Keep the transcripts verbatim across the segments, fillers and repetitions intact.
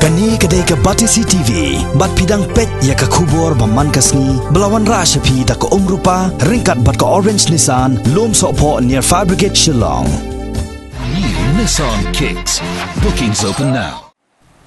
Kane ka dei ka Batesi T V, bad phi dang peit ïa ka khubor ba man ka sngi, ba la wanrah sha phi da ka Umrupa, ryngkat bad ka Orange Nissan, Lumsohphoh near Fire Brigade Shillong. New Nissan Kicks. Bookings open now.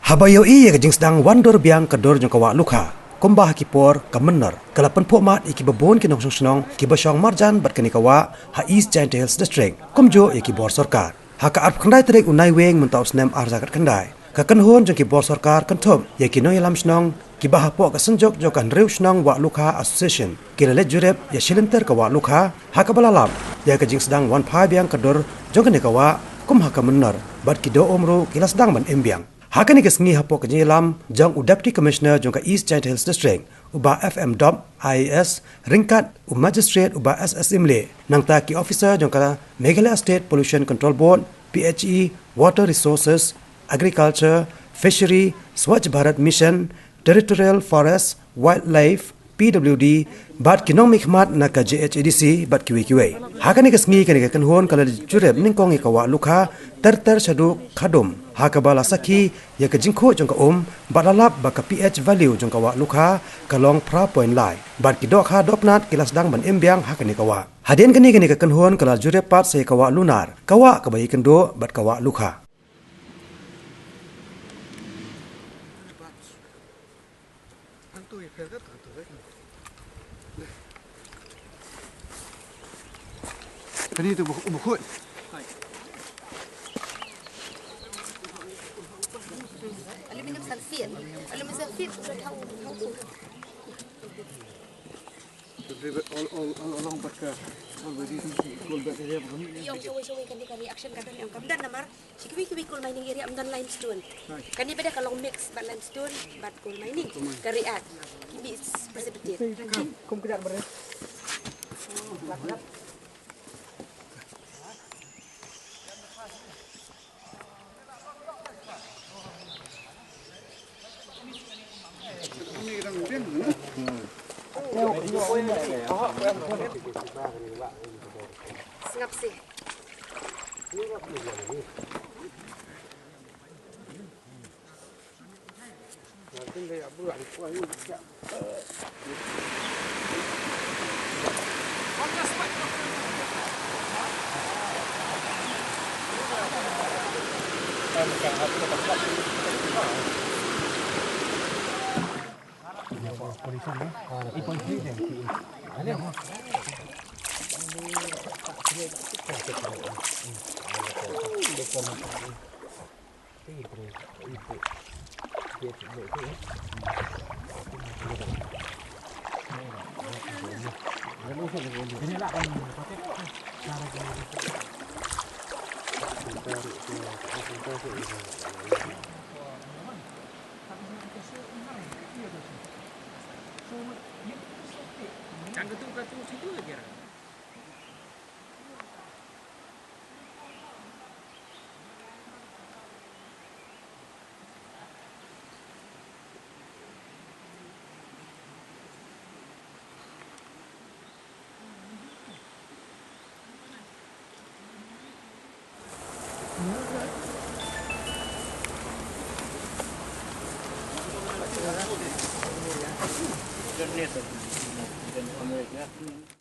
Haba ïohi ïa ka jingsdang wan dur biang ka dur jong ka Wah Lukha, kumba ha ki por ka mynnor ka la pynphuh mad ïa kiba bun ki nongshong shnong kiba shong marjan bad kane ka wah ha East Jaintia Hills District, kumjuh ïa ki bor sorkar. Ha ka arphew khyndai tarik u Naiwieng mynta u snem ar hajar khatkhyndai, ka kynhun jong ki bor sorkar kynthup ïa ki nongïalam shnong kiba hapoh ka synjuk jong ka Hynriew Shnong Wah Lukha Association ki la leit jurip ïa shilynter ka Wah Lukha, ha kaba la lap ïa ka jingsdang wan phai biang ka dur jong kane ka wah kum ha ka mynnor, bad ki doh um ruh ki la sdang ban im biang. Ha kane ka sngi hapoh ka jingïalam jong u Deputy Commissioner jong ka East Jaintia Hills District, u Bah F M Dop, I A S, ryngkat u Magistrate u Bah S S Imleh, nangta ki officer jong ka Meghalaya State Pollution Control Board, P H E, Water Resources, Agriculture, Fishery, Swachh Bharat Mission, Territorial Forest, Wildlife, P W D, bad ki nongmihkhmat na ka J H A D C, bad kiwei kiwei. Ha kane ka sngi kane ka kynhun ka la jurip nyngkong ïa ka Wah Lukha, ter ter shaduh khadum, ha kaba la sakhi ïa ka jingkhuid jong ka um, bad la lap ba ka P H value jong ka Wah Lukha ka long phra point lai, bad ki dohkha dohpnat ki la sdang ban im biang ha kane ka wah. Hadien kane kane ka kynhun ka la jurip pat sa ïa ka Wah Lunar, ka wah kaba ïakynduh bad ka Wah Lukha. Kani tu buku, buku. Aluminium sulfate. Aluminium sulfate. All, all, all along bad ka, all the reasons coal belt area. Ïong shawei shawei kani ka reaction ka don, ïong kam don namar. Shi kiwei kiwei coal mining area ym don limestone. Right. Kane bad ka long mix bad limestone bad coal mining. Coal mining. Ka react. Ki bi precipitate. Kum, kum kdar bare. Sngap sih.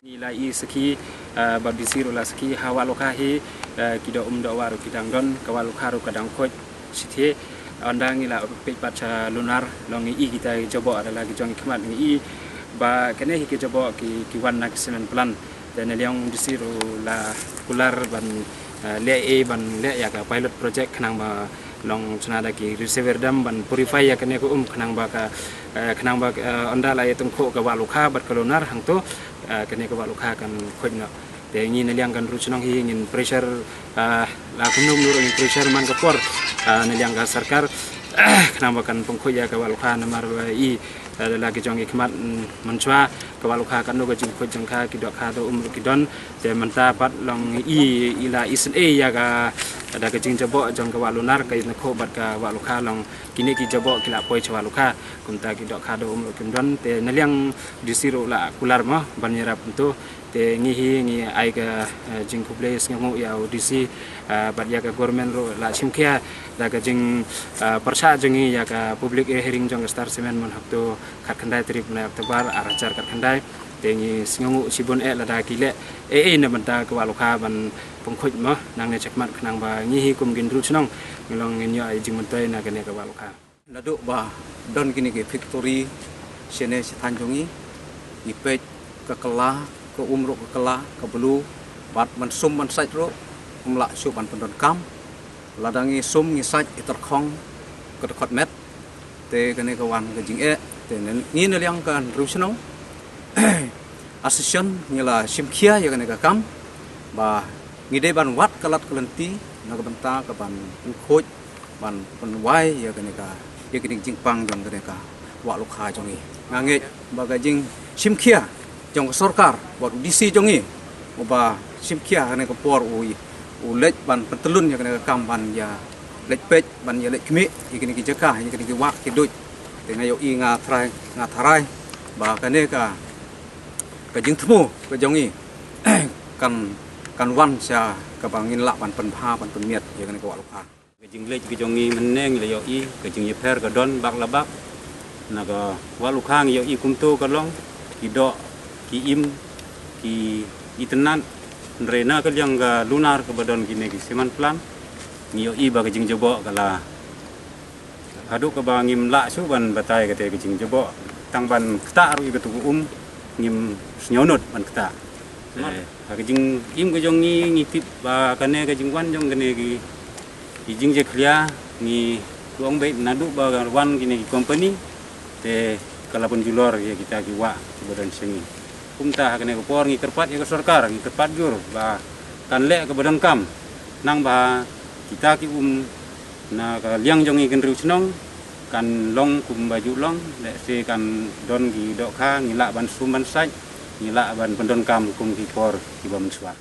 Ngi la ïohi sakhi, eh, bad D C ruh la sakhi, ha Wah Lukha hi, eh, ki doh um doh wah ruh ki dang don, ka Wah Lukha ruh ka dang khuid shithi. Ynda ngi la peit pat sha lunar, long ngi i kita ki jaboh adalah ki jong ki khmat ngi i ba kane hi ki jaboh ki, ki wan na ki cement plant. Te na liang D C ruh la kular ban, eh, leh, eh, ban leh ïa ka pilot project khnang ba long chuna da ki reservoir dam ban purify ïa kane ka um khnang ba ka, eh, khnang ba, eh, ynda la ïa tyngkhuh ka Wah Lukha bad ka lunar hangto, eh, kane ka Wah Lukha kan khuid noh. Te ngi na liang ka Hynriew Shnong hi ngin pressure, eh, la kumno kumno ruh ngin pressure man ka por, eh, na liang ka sorkar, khnang ba kan pynkhuid ïa ka Wah Lukha namar ba i Eh, la ki jong ki khmat, mm, mynshuwa ka Wah Lukha katno ka jingkhuid jong ka, ki dohkha dohum ruh ki don. Te mynta pat long i, i la isynei ïa ka, da ka jingjaboh jong ka Wah Lunar, ka Ïaid na Khuh bad ka Wah Lukha, long kine ki jaboh ki la poi sha Wah Lukha. Kumta ki dohkha dohum ruh kim don. Te na liang DC ruh la kular mo ban ïarap kumto. Te ngi hi ngi ai ka, eh, jingkhublei sngewnguh ïa u DC, eh, bad ïa ka government ruh la shim khia da ka jing, eh, pyrshah jong ngi ïa ka public hearing jong ka Star Cement mynhok to khatkhyndai tarik bnai October ar hajar khatkhyndai. Te ngi sngewnguh shibun eh lada ki leh eh eh na bynta ka Wah Lukha ban pynkhuid mo nangne shakhmat, khnang ba ngi hi kum ki hynriew shnong ngi long ngin ïoh ai jingmyntoi na kane ka Wah Lukha. Naduh ba don kine ki factory shane shathan jong ngi, ngi peit ka kylla, ka um ruh ka kylla, ka blue, bad ban sum ban sait ruh ym lah shuh ban pyndonkam. Lada ngi sum ngi sait i tyrkhong ka dkhot met. Te kane ka wan ka jingeh, te ngi na liang ka hynriew shnong association ngi la shim khia ïa kane ka kam ba ngi dei ban wad ka lad ka lynti na ka bynta ka ban pynkhuid ban pynwai ïa kane ka, ïa kane ka jingpang jong kane ka Wah Lukha jong ngi. Nga ngeit ba ka jingshim khia jong ka sorkar bad u DC jong ngi uba shim khia kane ka por u, u leit ban pyntyllun ïa kane ka kam ban ïa leit peit ban ïa leit khmih ïa kine ki jaka, ïa kine ki wah ki duid. Te nga ïohi nga tharai, nga tharai ba kane ka, ka jingthmu ka jong ngi kan, kan wan sha kaba ngin lah ban pynbha ban pynmiat ïa kane ka Wah Lukha. Ka jingleit ka jong ngi mynne ngi la ïohi ka jingïapher ka don bak la bak. Na ka Wah Lukha ngi ïohi kumto ka long ki doh, ki im, ki itynnad. Hynrei na ka liang ka Lunar kaba don kine ki cement plant ngi ïohi ba ka jingjaboh ka la haduh kaba ngim lah shuh ban batai kata ka jingjaboh. Tang ban ktah ruh ïa katu ka um ngim sngewnud ban ktah. Eh, ha ka jingim ka jong ngi ngi tip ba kane ka jingwan jong kane ki, ki jingjakhlia ngi ong beit naduh ba ka wan kine ki company te ka la pynjulor ïa kita ki wah kiba don sha ngi. Kumta ha kane ka por ngi kyrpad ïa ka sorkar, ngi kyrpad jur ba kan leh kaba donkam, khnang ba kita ki um na ka liang jong ngi ki hynriew shnong kan long kumba ju long, lehse kan don ki dohkha, ngi lah ban sum ban sait, ngi lah ban pyndonkam kum ki por kiba mynshuwa.